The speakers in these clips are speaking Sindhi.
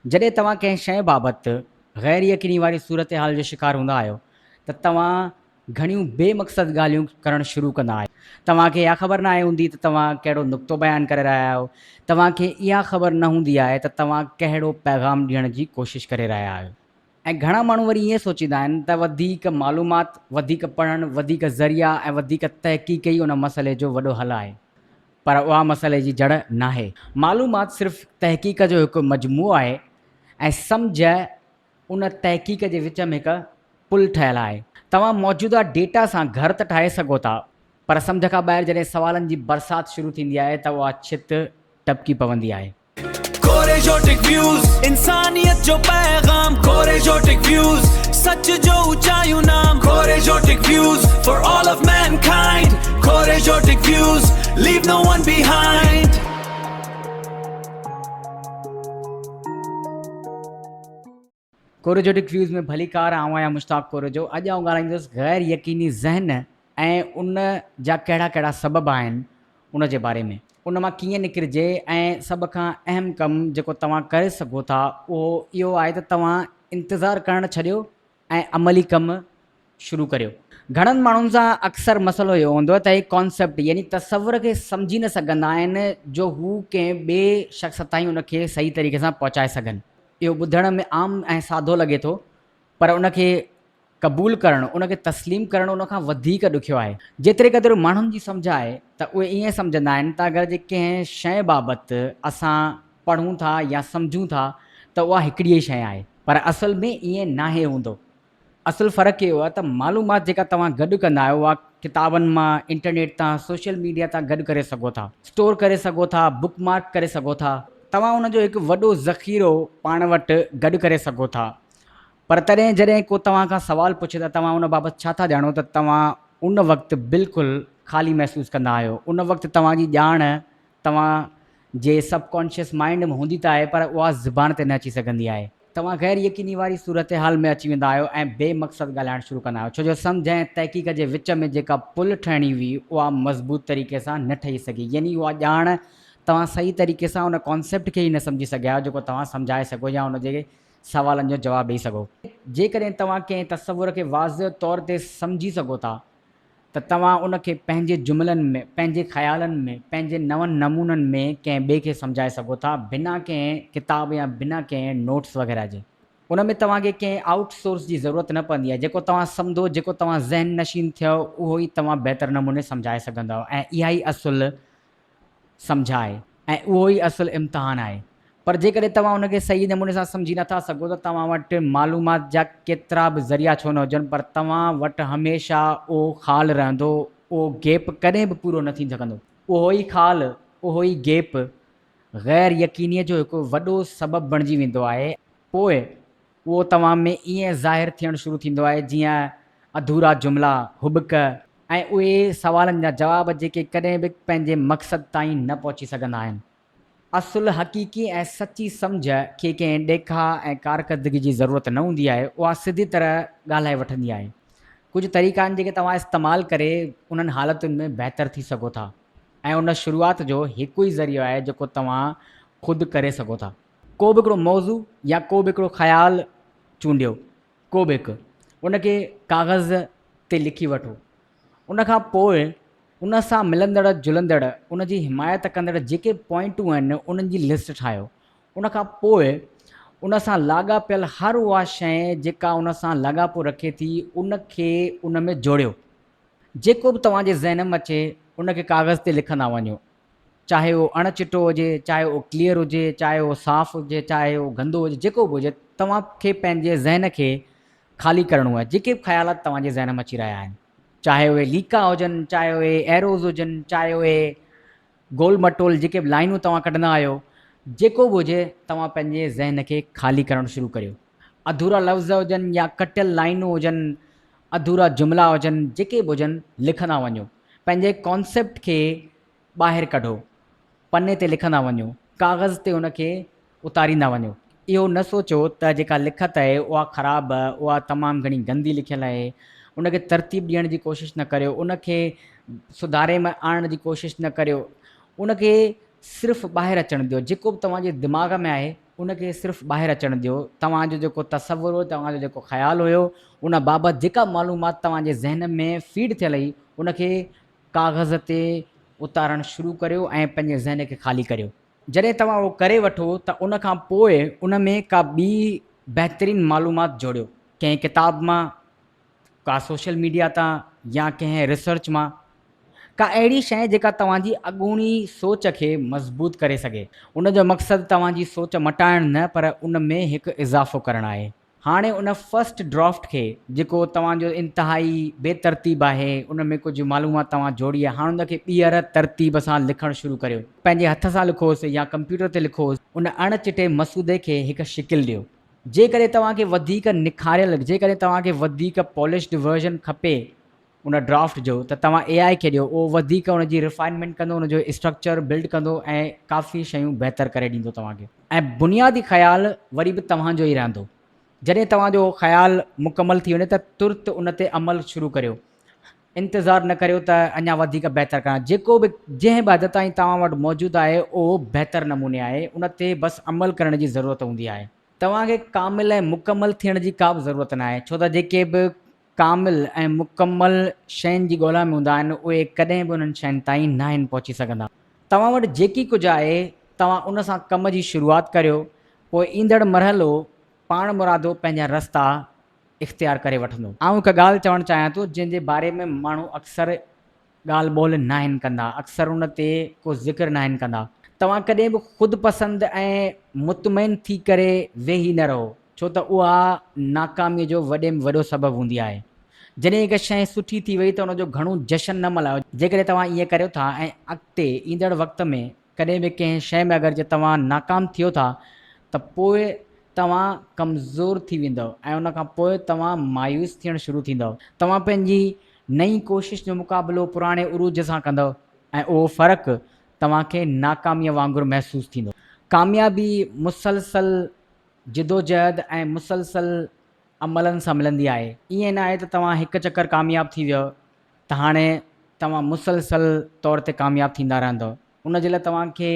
جڏهن توهان ڪنهن شيء بابت غير يقيني واري صورتحال جو شڪار هوندا آهيو ته توهان گهڻيون بي مقصد ڳالهيون ڪرڻ شروع ڪندا آهيو. توهان کي اها خبر ناهي هوندي ته توهان ڪهڙو نقطو بيان ڪري رهيا آهيو. توهان کي اها خبر نه هوندي آهي ته توهان ڪهڙو پيغام ڏيڻ جي ڪوشش ڪري رهيا آهيو. ۽ گهڻا ماڻهو وري ائين سوچيندا آهن ته وڌيڪ معلومات، وڌيڪ پڙهڻ، وڌيڪ ذريعا ۽ وڌيڪ تحقيق ئي ان مسئلي جو وڏو حل آهي. پر اها مسئلي جي جڙ ناهي. معلومات صرف تحقيق جو هڪ مجموعو آهي ۽ سمجهه ان تحقيق جي وچ ۾ هڪ پل ٺهيل آهي. توهان موجوده ڊيٽا سان گهر ته ٺاهي سگهو ٿا، پر سمجهه کان ٻاهر جڏهن سوالن جي برسات شروع ٿيندي آهي ته اها ڇت ٽپڪي پوندي آهي. ڪوريجوٽڪ ويوز انسانيت جو پيغام ڪوريجوٽڪ ويوز سچ جو اچايون نام ڪوريجوٽڪ views for all of mankind ڪوريجوٽڪ views leave no one behind. ڪوريجوٽڪ views ۾ ڀليڪار آئون آهيان مشتاق ڪوريجو اڄ آئون ڳالهائيندس غير يقيني ذهن ۽ ان جا ڪهڙا ڪهڙا سبب آهن ان جي باري ۾ ان مان ڪيئن نڪرجي ۽ سڀ کان اهم ڪم جيڪو توهان ڪري سگهو ٿا اهو اهو آهي ته توهان انتظار ڪرڻ ڇڏيو ۽ عملي ڪم شروع ڪريو. گهڻن ماڻهن سان اڪثر مسئلو اهو هوندو آهي ته اهي ڪانسيپٽ يعني تصور کي سمجهي نه سگهندا آهن جو هو ڪنهن ٻئي شخص تائين ان کي صحيح طريقي سان پهچائي سگهن. اهو ٻڌڻ ۾ عام ۽ سادو لڳي ٿو پر ان کي قبول ڪرڻ، ان کي تسليم ڪرڻ ان کان وڌيڪ ڏکيو آهي. جيتري قدر ماڻهن جي سمجهه آهي ته اهي ائين سمجهندا آهن ته اگر جي ڪنهن شيء بابت اسان پڙهون ٿا يا سمجهون ٿا ته اها هڪڙي ئي شيء آهي پر اصل ۾ ائين ناهي هوندو. اصل فرق اهو آهي ته معلومات جيڪا توهان گڏ ڪندا آهيو اها ڪتابن مان، انٽرنيٽ تان، سوشل ميڊيا تان گڏ ڪري سگهو ٿا، اسٽور ڪري سگهو ٿا، بڪ مارڪ ڪري سگهو ٿا. توهان ان جو هڪ وڏو ذخيرو پاڻ وٽ گڏ ڪري سگهو ٿا. پر تڏهن جڏهن ڪو توهان کان سوال پڇي ته توهان ان بابت ڇا ٿا ڄاڻو ته توهان ان وقت بلڪل خالي محسوس ڪندا آهيو. ان وقت توهان جي ڄاڻ توهان جي سب ڪانشس مائنڊ ۾ هوندي ته آهي پر اها زبان تي نه اچي سگهندي آهي. توهان غير يقيني واري صورتحال ۾ اچي ويندا آهيو ۽ بي مقصد ڳالهائڻ شروع ڪندا آهيو ڇو جو سمجهه ۽ تحقيق جي وچ ۾ جيڪا پل ٺهڻي هئي اها مضبوط طريقي سان نه ٺهي سگهي يعني اها ڄاڻ توهان صحيح طريقي سان ان ڪانسيپٽ کي ئي نه سمجهي سگهيا آهيو جيڪو توهان سمجهائي سگهو يا ان جي سوالن جو جواب ڏئي سگهو. جيڪڏهن توهان ڪنهن تصور کي واضح طور تي سمجهي سگهو ٿا ته توهان ان کي پنهنجي جملن ۾، پنهنجي خيالن ۾، پنهنجي نون نمونن ۾ ڪنهن ٻئي کي سمجهائي سگهو ٿا، بنا ڪنهن ڪتاب يا بنا ڪنهن نوٽس وغيره جي. ان ۾ توهان کي ڪنهن آئوٽ سورس جي ضرورت نه پوندي آهي. جيڪو توهان سمڌو، جيڪو توهان ذهن نشين ٿيو، اهو ئي توهان بهتر نموني سمجهائي سگهندؤ ۽ اها ئي اصل سمجهه آهي ۽ اهو ئي اصل امتحان آهي. پر جيڪڏهن توهان ان کي صحيح نموني سان سمجهي نٿا سگهو ته توهان وٽ معلومات جا ڪيترا به ذريعا ڇو نه هجن پر توهان وٽ هميشه اهو خال رهندو، اهو گيپ ڪڏهن به پورو نه ٿي سگهندو. اهو ئي خال، اهو ئي گيپ غير يقينيء جو هڪ وڏو سبب بڻجي ويندو آهي. پوء اهو توهان ۾ ائين ظاهر ٿيڻ شروع ٿيندو آهي جيئن اڌورا جملا، هٻڪ ۽ اهي سوالن جا جواب جيڪي ڪڏهن به پنهنجي مقصد تائين نه پهچي سگهندا آهن. اصل حقيقي ۽ سچي سمجهه کي ڪنهن ڏيکاء ۽ ڪارڪردگي جي ضرورت نه هوندي آهي، اها سڌي طرح ڳالهائي وٺندي آهي. ڪجهه طريقا آهن جيڪي توهان استعمال ڪري انهن حالتن ۾ بهتر ٿي سگهو ٿا ۽ ان شروعات جو هڪ ئي ذريعو آهي جيڪو توهان خود ڪري سگهو ٿا. ڪو به هڪڙو موضوع يا ڪو به هڪڙو خيال چونڊيو، ڪو به هڪ، ان کي ڪاغذ تي لکي وٺو. ان کان پوء ان سان ملندڙ جلندڙ، ان جي حمايت ڪندڙ جيڪي پوائنٽون آهن، انهن جي لسٽ ٺاهيو. ان کان پوء ان سان لاڳاپيل هر اها شيء جيڪا ان سان لاڳاپو رکي ٿي، ان کي ان ۾ جوڙيو. جيڪو به توهان جي ذهن م اچي، ان کي ڪاغذ تي لکندا وڃو. چاهي اهو اڻ چٽو هجي، چاهي اهو ڪليئر هجي، چاهي اهو صاف هجي، چاهي اهو گندو هجي، جيڪو به هجي، توهان کي پنهنجي ذهن کي خالي ڪرڻو آهي، جيڪي به خيالات توهان جي ذهن ۾ اچي رهيا آهن، چاهي اهي ليڪا هجن، چاهي اهي ايروز هجن، چاهي اهي گول مٽول جيڪي به لائنون توهان ڪڍندا آهيو، جيڪو به هجي، توهان پنهنجي ذهن کي خالي ڪرڻ شروع ڪريو. اڌورا لفظ هجن يا ڪٽيل لائنون هجن، اڌورا جملا هجن، جيڪي به هجن، لکندا وڃو. پنهنجي ڪانسيپٽ کي ٻاهر ڪڍو، پني تي لکندا وڃو، ڪاغذ تي ان کي اتاريندا وڃو. اهو نه سوچو ته جيڪا لکت آهي اها خراب، اها تمام گهڻي گندي لکيل آهي. ان کي ترتيب ڏيڻ جي ڪوشش نه ڪريو، ان کي سڌاري ۾ آڻڻ جي ڪوشش نه ڪريو. ان کي صرف ٻاهر اچڻ ڏيو. جيڪو به توهان جي دماغ ۾ آهي، ان کي صرف ٻاهر اچڻ ڏيو. توهان جو جيڪو تصور هيو، توهان جو جيڪو خيال هيو، ان بابت جيڪا معلومات توهان جي ذهن ۾ فيڊ ٿيل هئي، ان کي ڪاغذ تي اتارڻ شروع ڪريو ۽ پنهنجي ذهن کي خالي ڪريو. جڏهن توهان اهو ڪري وٺو ته ان کان پوء ان ۾ ڪا ٻي بهترين معلومات جوڙيو، ڪنهن ڪتاب مان، ڪا سوشل ميڊيا تان يا ڪنهن ريسرچ مان، ڪا اهڙي شيء جيڪا توهان جي اڳوڻي سوچ کي مضبوط ڪري سگهي. ان جو مقصد توهان جي سوچ مٽائڻ نه پر ان ۾ هڪ اضافو ڪرڻ آهي. هاڻي ان فرسٽ ڊرافٽ کي جيڪو توهان جو انتهائي بي ترتيب آهي ان ۾ ڪجهه معلومات توهان جوڙي آهي هاڻ ان کي ٻيهر ترتيب سان لکڻ شروع ڪريو. پنهنجي هٿ سان لکوس يا ڪمپيوٽر تي لکوس ان اڻ چٽي مسودي کي هڪ شڪل ڏيو. جيڪڏهن توهان کي وڌيڪ نکاريل جيڪڏهن توهان کي وڌيڪ پالشڊ ورزن کپي ان ڊرافٽ جو ته توهان اي آء کي ڏيو اهو وڌيڪ ان جي ريفائنمينٽ ڪندو ان جو اسٽرڪچر بلڊ ڪندو ۽ ڪافي شيون بهتر ڪري ڏيندو توهان کي ۽ بنيادي خيال وري به توهان جو ئي رهندو جڏهن توهان جو خيال مڪمل ٿي وڃي ته ترت ان تي عمل شروع ڪريو انتظار نه ڪريو ته اڃا وڌيڪ بهتر ڪريان جيڪو به جنهن به حد تائين توهان وٽ موجود آهي اهو بهتر نموني آهي ان تي بس عمل ڪرڻ جي ضرورت هوندي آهي. توهان کي ڪامل ۽ مڪمل ٿيڻ جي ڪا به ضرورت ناهي ڇو ته جيڪي به ڪامل ۽ مڪمل شين جي ڳولا ۾ هوندا آهن اهي ڪڏهن به انهن شين تائين ناهن پهچي سگهندا. توهان وٽ جيڪي ڪجهه آهي توهان ان سان ڪم جي شروعات ڪريو پوء ايندڙ مرحلو پاڻمرادو پنهنجا رستا اختيار ڪري وٺندو. آئون هڪ ڳالهه چوڻ چاهيان ٿو جنهن جي باري ۾ ماڻهو اڪثر ڳالهه ٻولهه ناهن ڪندا، اڪثر ان تي ڪو ذڪر ناهن ڪندا. توهان ڪڏهن به خود پسند ۽ مطمئن ٿي ڪري ويهي نه رهو، ڇو ته اها ناڪاميء جو وڏي ۾ وڏو سبب هوندي آهي. جڏهن هڪ شيء سٺي ٿي وئي ته ان جو گهڻو جشن نه ملهايو، جيڪڏهن توهان ائين ڪريو ٿا ۽ اڳتي ايندڙ وقت ۾ ڪڏهن به ڪنهن شيء ۾ اگر جي توهان ناڪام ٿيو ٿا ته پوء توهان ڪمزور ٿي ويندؤ ۽ ان کان پوء توهان مايوس ٿيڻ شروع ٿيندؤ. توهان پنهنجي نئين ڪوشش جو مقابلو پراڻي عروج سان ڪندؤ ۽ اهو فرق توهان کي ناڪاميء وانگر محسوس ٿيندو. ڪاميابي مسلسل جدوجهد ۽ مسلسل عملن سان ملندي آهي. ائين نه آهي ته توهان هڪ چڪر ڪامياب ٿي ويؤ ته هاڻي توهان مسلسل طور تي ڪامياب ٿيندا رهندؤ. ان جي لاء توهان کي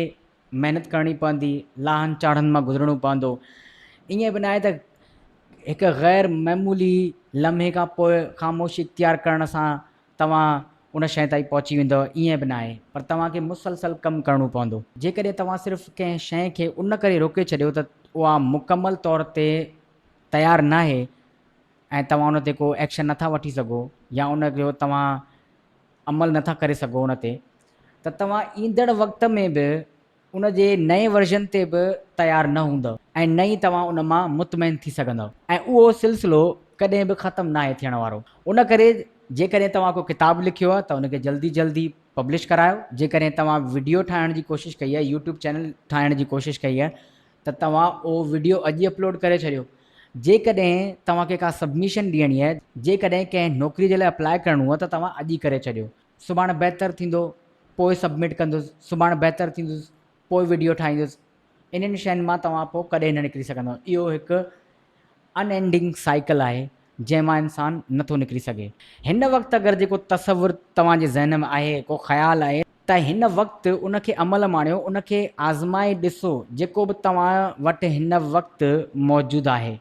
محنت ڪرڻي پوندي، لاهن چاڙهن مان گذرڻو پوندو. ائين به ناهي ته هڪ غير معمولي لمحي کان پوء خاموشي اختيار ڪرڻ سان توهان ان شيء تائين پهچي ويندؤ، ائين به ناهي، پر توهان کي مسلسل ڪم ڪرڻو پوندو. جيڪڏهن توهان صرف ڪنهن شيء کي ان ڪري روڪي ڇڏيو ته اها مڪمل طور تي تيار ناهي ۽ توهان ان تي ڪو ايڪشن نٿا وٺي سگهو يا ان جو توهان عمل نٿا ڪري سگهو ان تي ته توهان ايندڙ وقت ۾ به ان جي نئين ورزن تي به تيار نه هوندؤ ۽ نه ئي توهان ان مان مطمئن ٿي سگهندؤ ۽ اهو سلسلو ڪڏهن به ختم ناهي ٿيڻ وارو. ان ڪري جيڪڏهن توهان ڪو ڪتاب لکيو آهي ته ان کي جلدي جلدي پبلش ڪرايو، جيڪڏهن توهان وڊيو ٺاهڻ جي ڪوشش ڪئي آهي، يوٽيوب چينل ٺاهڻ جي ڪوشش ڪئي آهي ته توهان اهو وڊيو اڄ ئي اپلوڊ ڪري ڇڏيو. جيڪڏهن توهان کي ڪا سبميشن ڏيڻي آهي، جيڪڏهن ڪنهن نوڪري جي لاء اپلاء ڪرڻو آهي ته توهان اڄ ئي ڪري ڇڏيو. سڀاڻ بهتر ٿيندو پوء سبمٽ ڪندس، سڀاڻ بهتر ٿيندس پوء وڊيو ٺاهيندس. انهن شين مان توهان پوء ڪڏهن نه نڪري سگهندؤ. اهو هڪ ان اينڊنگ سائيڪل آهي جنهن مان انسان نه ٿو نڪري سگهي. هن وقت اگر جيڪو تصور توهان جي ذهن ۾ آهي، ڪو خيال آهي ته هن وقت ان کي عمل م آڻيو، ان کي آزمائي ڏسو جيڪو به توهان وٽ هن وقت موجود آهي.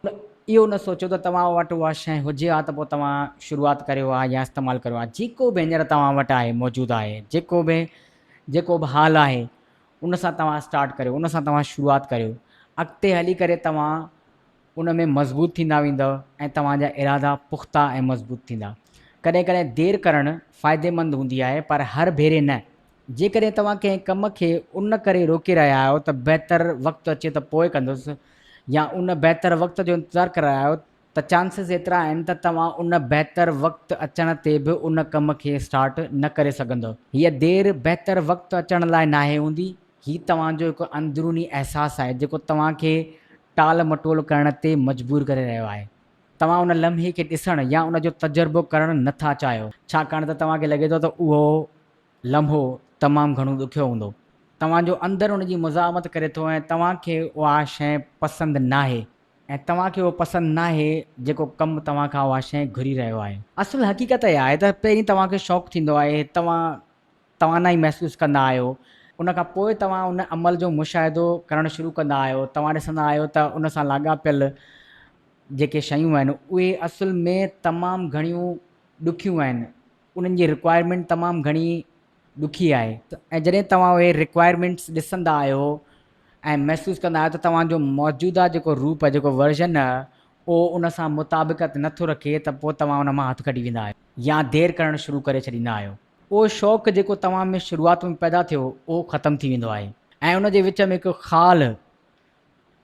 اهو نه سوچيو ته توهان وٽ اها شيء هجي ها ته پوء توهان شروعات ڪريو ها يا استعمال ڪريو ها. جيڪو به هينئر توهان وٽ آهي، موجود آهي، جيڪو به جيڪو به حال آهي، ان سان توهان اسٽارٽ ڪريو، ان سان توهان شروعات ڪريو. اڳتي هلي ڪري توهان ان ۾ مضبوط ٿيندا ويندؤ ۽ توهان جا ارادا پختا ۽ مضبوط ٿيندا. ڪڏهن ڪڏهن دير ڪرڻ فائديمند هوندي آهي پر هر ڀيري نه. جيڪڏهن توهان ڪنهن ڪم کي ان ڪري روڪي رهيا آهيو ته بهتر وقت اچي ته پوء ڪندس يا ان بهتر وقت جو انتظار ڪري رهيا آهيو ته چانسز ايترا آهن ته توهان ان بهتر وقت اچڻ تي به ان ڪم کي اسٽارٽ نه ڪري سگهندؤ. هيء دير بهتر وقت اچڻ لاء ناهي هوندي، هي توهان جو هڪ اندروني احساس آهي جيڪو توهان کي ٽال مٽول ڪرڻ تي مجبور ڪري رهيو آهي. توهان ان لمحي کي ڏسڻ يا ان جو تجربو ڪرڻ نه ٿا چاهيو، ڇاڪاڻ ته توهان کي لڳي ٿو ته اهو لمحو تمام گهڻو ڏکيو هوندو. توهان جو اندر ان جي مزاحمت ڪري ٿو ۽ توهان کي اها شيء پسند ناهي ۽ توهان کي اهو پسند ناهي جيڪو ڪم توهان کان اها شيء گهري رهيو آهي. اصل حقيقت اها آهي ته پهرين توهان کي شوق ٿيندو آهي، توهان توانائي محسوس ڪندا آهيو. ان کان پوء توهان ان عمل جو مشاهدو ڪرڻ شروع ڪندا آهيو، توهان ڏسندا آهيو ته ان سان لاڳاپيل جيڪي شيون آهن اهي اصل ۾ تمام گهڻيون ڏکيون آهن، انهن جي رڪوائرمينٽ تمام گهڻي ڏکي آهي ۽ جڏهن توهان اهي رڪوائرمينٽس ڏسندا آهيو ۽ محسوس ڪندا آهيو ته توهان جو موجوده جيڪو روپ آهي جيڪو ورزن آهي اهو ان سان مطابقت نه ٿو رکي ته پوء توهان ان مان هٿ ڪڍي ويندا آهيو يا دير ڪرڻ شروع ڪري ڇڏيندا آهيو. اهو شوق جيڪو توهان ۾ شروعات ۾ پيدا ٿيو اهو ختم ٿي ويندو آهي ۽ ان جي وچ ۾ هڪ خال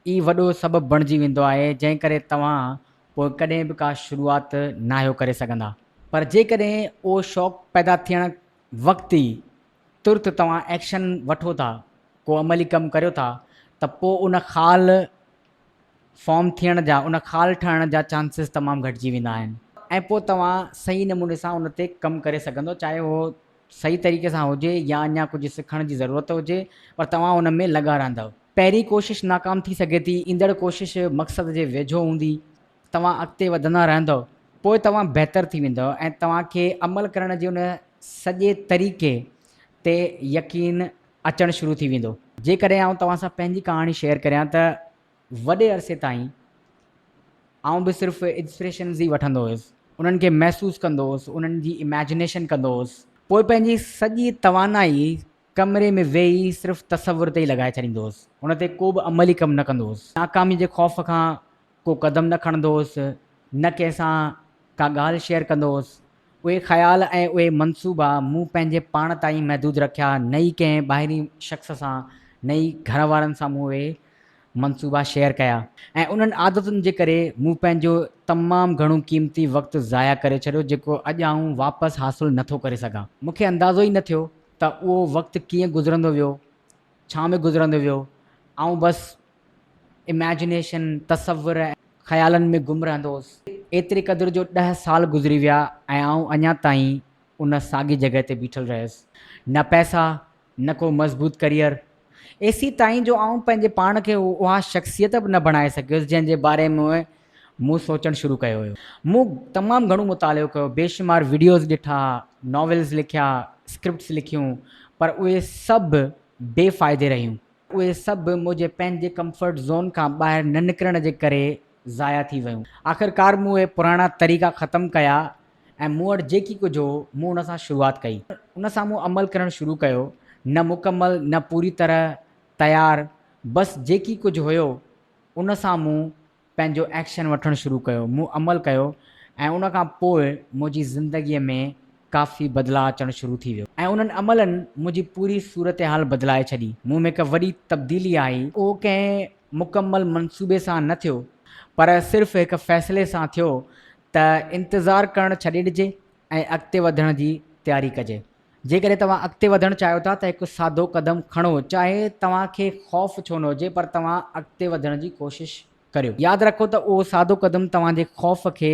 ئي وڏو سبب بڻجي ويندو آهي جنهن ڪري توهان پوء ڪڏهن به ڪا شروعات ناهيو ڪري سگهندا. پر جيڪڏهن اهو شوق پيدا ٿيڻ وقت ئي ترت توهان ايڪشن وٺو ٿا، ڪو عملي ڪم ڪريو ٿا ته پوء ان خال فارم ٿيڻ جا، ان خال ٺهڻ جا چانسز تمام گهٽجي ويندا آهن ۽ پوء توهان صحيح نموني سان ان تي ڪم ڪري سگهندو چاهي اهو صحيح طريقي سان هجي يا اڃا ڪجهه سکڻ جي ضرورت هجي پر توهان ان ۾ لڳا رهندؤ. پهرين ڪوشش ناڪام ٿي سگهي ٿي، ايندڙ ڪوشش مقصد جي ويجهو هوندي، توهان اڳتي وڌندا رهندؤ، پوء توهان بهتر ٿي ويندؤ ۽ توهان کي عمل ڪرڻ جي ان سڄي طريقي تي يقين اچڻ شروع ٿي ويندو. جيڪڏهن آئون توهان سان پنهنجي ڪهاڻي شيئر ڪريان ته وڏي عرصي تائين آئون به صرف انسپريشنز ئي وٺندو هيس، انهن کي محسوس ڪندو هوس، انهن جي اميجنيشن ڪندو هوس، پوء پنهنجي سڄي توانائي ڪمري ۾ ويهي صرف تصور تي ئي لڳائي ڇڏيندو هوس، ان تي ڪو به عملي ڪم نه ڪندو هوس. ناڪامي جي خوف کان ڪو قدم نه کڻندو هوس، نه ڪنهن سان ڪا ڳالهه شيئر ڪندو هوس. اهي خيال ۽ اهي منصوبا مون پنهنجي پاڻ تائين محدود رکيا، نه ئي ڪنهن ٻاهرين شخص سان، نه ئي گهر وارن سان مون اهي منصوبا شيئر ڪيا ۽ انهن عادتن جي ڪري مون پنهنجو تمام گهڻو قيمتي وقت ضايع ڪري ڇڏيو جيڪو اڄ آئون واپس حاصل نه ٿو ڪري سگهان. مون کي اندازو ئي نه ٿيو ته اهو وقت ڪيئن گذرندو ويو، ڇا ۾ گذرندو ويو، آئون بس اميجنيشن، تصور ۽ خيالن ۾ گم رهندو هوس. ايتري قدر جو ڏهه سال گذري ويا ۽ آئون اڃا تائين ان ساڳي جڳهه تي بيٺل رهيس. نه پئسا، نه ڪو مضبوط ڪريئر. ايسين تائين جو آئون پنهنجي پاڻ کي اها شخصيت به نه بڻائي سگهيس جنهن جي باري ۾ مون سوچڻ شروع ڪيو هيو. مون تمام گهڻو مطالعو ڪيو، بيشمار وڊيوز ڏٺا، ناولز لکيا، اسڪرپٽس لکيون، پر اهي سڀ بي فائدي رهيون. اهي سڀ منهنجي پنهنجي ڪمفرٽ زون کان ٻاهر نه نڪرڻ جي ڪري ضايع ٿي ويون. آخرڪار مون اهي پراڻا طريقا ختم ڪيا ۽ مون وٽ جيڪي ڪجهه هو، مون ان سان شروعات ڪئي. ان سان مون عمل ڪرڻ شروع ڪيو، نه مڪمل، نه پوري طرح تيار، بس جيڪي ڪجهه هيو، ان سان مون پنهنجو ايڪشن وٺڻ شروع ڪيو. مون عمل ڪيو ۽ ان کان پوء منهنجي زندگيء ۾ ڪافي بدلاء اچڻ شروع ٿي ويو ۽ انهن عملن منهنجي پوري صورتحال بدلائي ڇڏي. مون ۾ هڪ وڏي تبديلي آئي. اهو ڪنهن مڪمل منصوبي سان نه ٿيو، پر صرف هڪ فيصلي سان ٿيو ته انتظار ڪرڻ ڇڏي ڏجي ۽ اڳتي وڌڻ جي تياري ڪجي. جيڪڏهن توهان اڳتي وڌڻ چاهيو ٿا ته هڪ سادو قدم کڻو، چاهي توهان کي خوف ڇو نه هجي پر توهان اڳتي وڌڻ جي ڪوشش ڪريو. ياد رکو ته اهو سادو قدم توهان جي خوف کي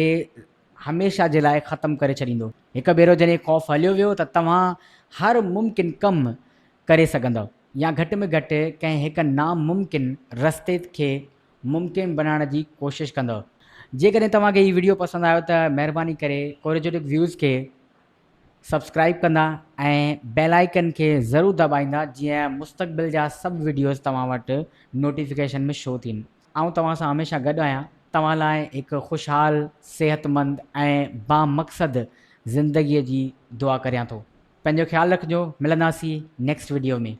هميشه جي لاء ختم ڪري ڇڏيندو. هڪ ڀيرو جڏهن خوف هليو ويو ته توهان هر ممڪن ڪم ڪري سگهندؤ يا گهٽ ۾ گهٽ ڪنهن هڪ ناممڪن رستي کي ممڪن بنائڻ جي ڪوشش ڪندؤ. جيڪڏهن توهان کي هي وڊيو پسند آيو ته مهرباني ڪري ڪوريجوٽڪ ويوز کي سبسڪرائيب ڪندا ۽ بيل آئيڪن کي ضرور دٻائيندا جيئن مستقبل جا سڀ وڊيوز توهان وٽ نوٽيفڪيشن ۾ شو ٿين. آئون توهان سان هميشه گڏ آهيان توهان لاء هڪ خوشحال، صحتمند ۽ بامقصد زندگي جي دعا ڪريان ٿو. پنهنجو خيال رکجو ملنداسين نيڪسٽ وڊيو ۾.